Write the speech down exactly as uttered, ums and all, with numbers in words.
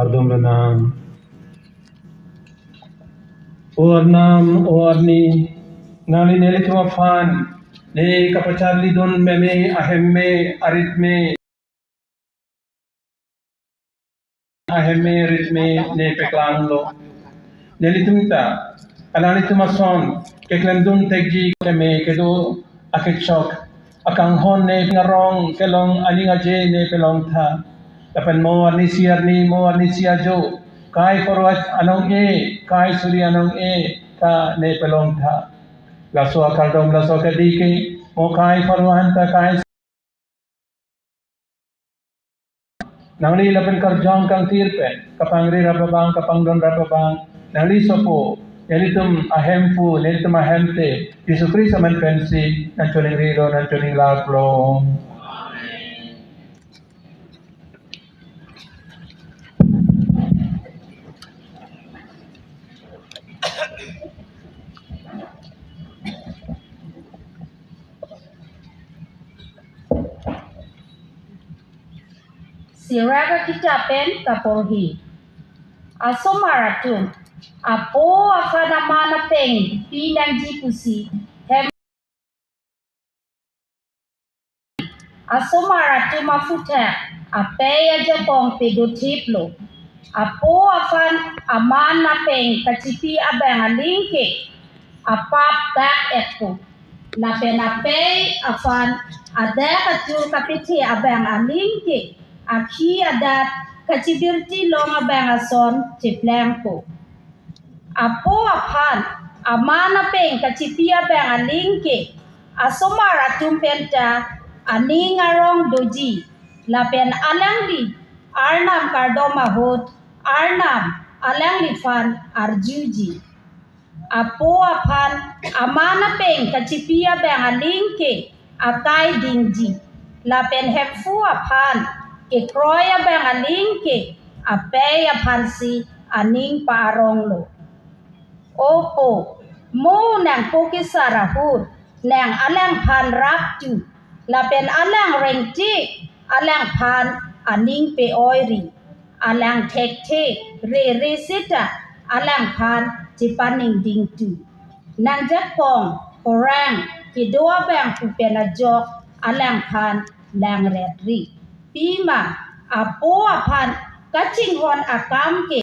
Kardom renang. O Arnam, o Arni, nangli nelitum aphan ne kapacharlidun meme, ahem me, arit me, ahem me, arit me ne paklanglo. Nelitum ta alanglitum ason keklemdun thekji keme kedo akechok akanghon ne arong kelong, aning aje ne pelongtha. Lapen mo arnisi arni, mo arnisi ajo, kai pharo anong-e, kai suri anong-e ta ne pelongtha. Laso akardom, laso akadi ke mo kai pharo anta kai nangli lapen karjong kangthir pen kapangri rap abang, kapangdon rap abang, nangli sopo, nelitum ahemphu, nelitum ahemte, Jisu Khristo amen pensi nangchoningrilo, nangchoninglaklo. Siraka kita pen kaporhi. Asomar atum, apo aphan aman apeng pi nangji pusi hem asomar atum aphuthak apei ajakong pedothiplo. Apo aphan aman apeng kachipi abang aling ke apap dak-etpo. Lapen apei aphan adak atur kapithe abang aling ke akhi adat kachidirti long abang ason cheplangpo. Apo aphan aman apeng kachipi abang aling ke asomar atum penta aning arong doji, lapen alangli Arnam kardom ahut Arnam alangliphan arjuji. Apo aphan aman apeng kachipi abang aling ke akai dingji, lapen hemphu aphan kekroi abang aling ke apei aphansi aning pa-aronglo. O po, mo nangpo kesar ahut nang alangphan raptu, lapen alang rengtik alangphan aning pe-oiri, alang thekthe rere seta alangphan chepaningdingtu. Nangjakong orang kedo abang pu pen ajok alangphan langretri. Pima apo aphan kachinghon akam ke